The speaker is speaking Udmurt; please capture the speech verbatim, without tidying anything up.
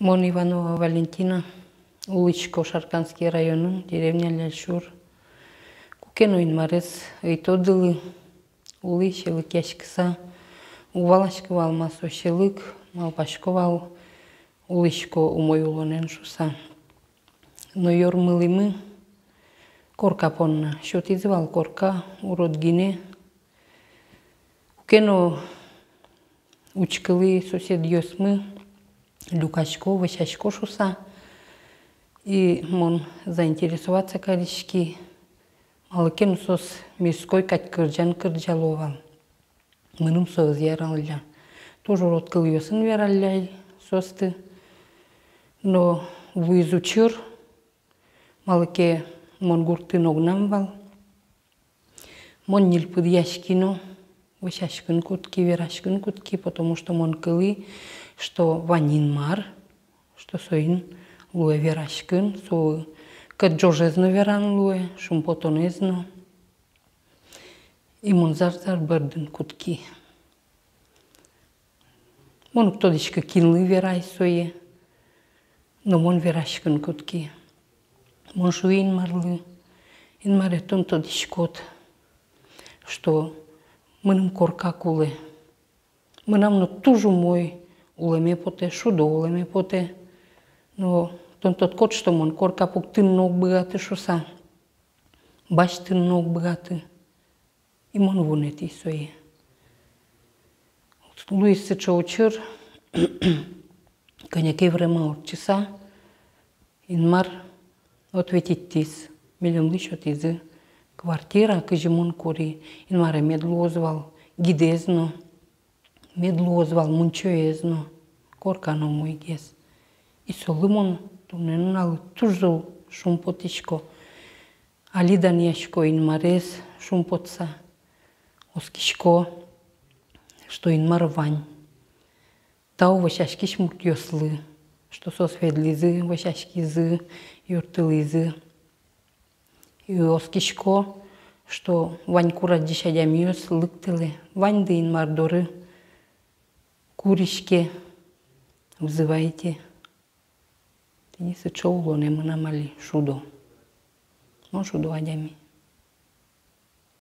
Мон Иванова Валентина, улӥсько Шарканский районын, деревня Ляльшур. Куке но Инмарез ӧй тодылы, улӥ сьӧлыкъяськыса, уг валаськы вал, ма со сьӧлык, малпасько вал, улӥсько умой улонэн шуса. Но ёрмылӥмы корка понна. Сётӥзы вал корка, урод гинэ. Куке но учкылӥ соседъёсмы, люкасько, вӧсясько шуса. И мон заинтересоваться кариськи, малы ке но соос мирской кадь кырӟан кырӟало вал. Мыным со ӧз яралля. Туж урод кылъёсын вералля ай соосты. Но вуиз учыр, малы ке мон гуртын огнам вал. Мон ньыльпыдъяськи но, вӧсяськын кутски, вераськын кутски, потому что мон кылӥ, что вань Инмар, что соин луэ вераськын, со кӧт ӝожез но веран луэ, шумпотонэз но. И мон зар-зар бӧрдын кутски. Мон уг тодӥськы, кинлы верай сое, но мон вераськын кутски. Мон шуи Инмарлы: Инмаре, тон тодӥськод, что мыным корка кулэ. Мынам но туж умой улэме потэ, шудо улэме потэ. Но тон тодӥськод, что мон корка пуктыны но уг быгаты шуса, басьтыны но уг быгаты. И мон вунэтӥ сое. Луиз сыӵе учыр, кӧня ке время ортчыса, Инмар ответить кариз, милемлы сётӥзы квартира, кызьы мон кури. Инмаре мед луоз вал гидэз но, мед луоз вал мунчоез но, корка но умойгес. И солы мон туннэ нуналлы туж зол шумпотӥсько. Али данъясько Инмарез шумпотса, оскисько, что Инмар вань. Тау вӧсяськись муртъёслы, что соос ветлӥзы, вӧсяськизы, юрттылӥзы. И оскисько, что вань курадӟись адямиос лыктэлэ ваньды Инмар доры, куриське, взывайте. Тӥни сыӵе улонэ мынам али, шудо. Мон шудо адями.